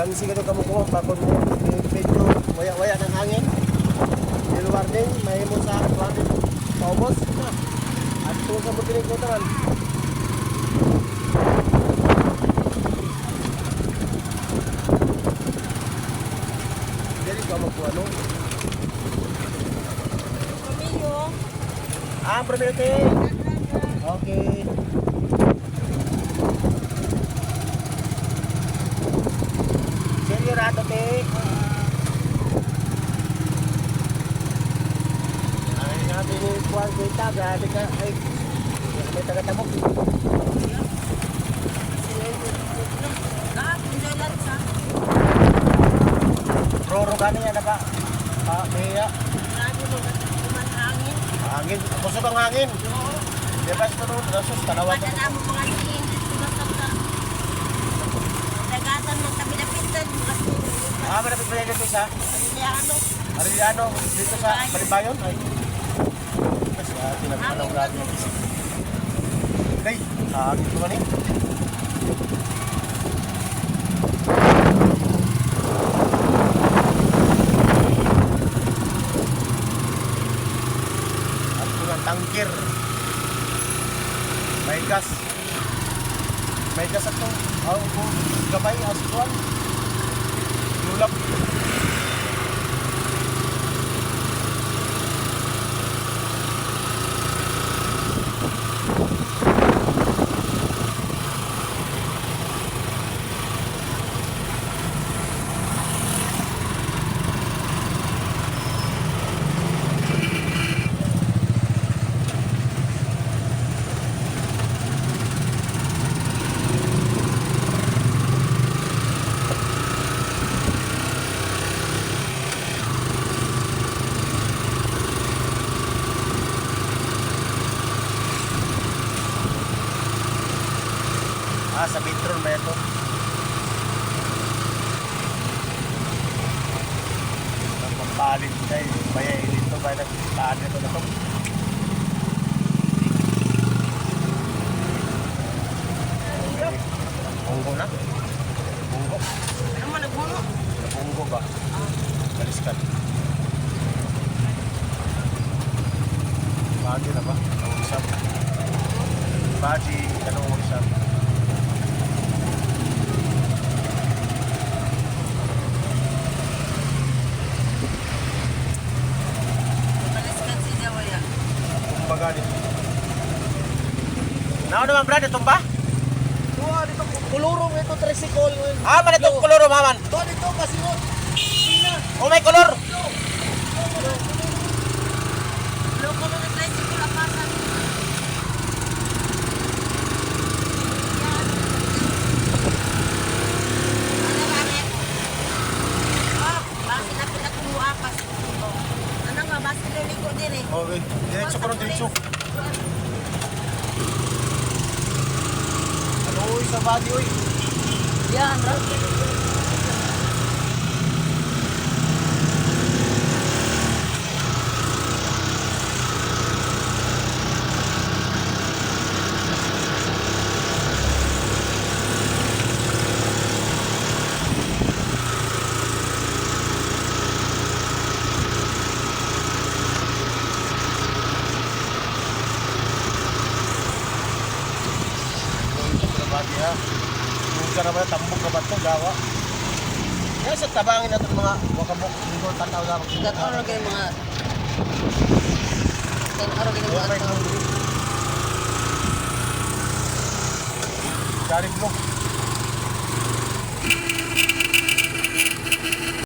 Gansi ka kamo ko bakon mo medyo waya-waya ng hangin. Del warning, mahimo sa warning. Paubos na. At sa butinig ko tanan. Dili ka magkuha no. Pamilyo. Ah, primero te. Okay. Senyorado te. Ay, sabi ni Juan Quinta, grabe ka. Ay, may taga-tabok. Sa. Roro gani yan na ba? Ah, may Grabe mo hangin. Hangin. Busog ang hangin. Oo. Di ba ito noon? Rasos, tanawa ko. Padala mo mga liin. Basta sa dagatan ng tabi-lapitan. Mga Ah, malapit pa dito sa Arellano. Arellano, dito sa Balibayon. Ay. Kasi tinatanaw grabe ng isip. Ay, hangin ko man eh. At ito ang tangkir. May gas. May gas at ito. Oh, gabay, asikuan. Lulap. Ah, sa Bitron ba ito? Nagpapalit tayo. Baya dito ba nagpapalit ito na to? Bunggo na? Bunggo? Ano man nagbuno? Bunggo ba? Baliskat. Baji na ba? Anong usap? Baji, anong usap? Baliskan si Jawaya. Kumbaga dito. Nao naman brad, itong ba? Tuwa dito, kulurong ito, tricycle. Ah, man itong kolor maman. Tuwa dito, kasingot. Sina. Oh, may kolor. Loko mga tricycle apasan. Ano ba ano? Oh, basi na pinakumuapas. Ano nga, basi liliko din eh. Okay, diretso ko ron, diretso. Ano uy, sa body uy. Yan, bro. Ito sa body ha. Kung ka naman, tambok ka ba ito, gawa? Kaya sa tabangin natin mga wakabok, hindi ko tanaw lang. Gataro kayo mga Gataro kayo mga Dari blue.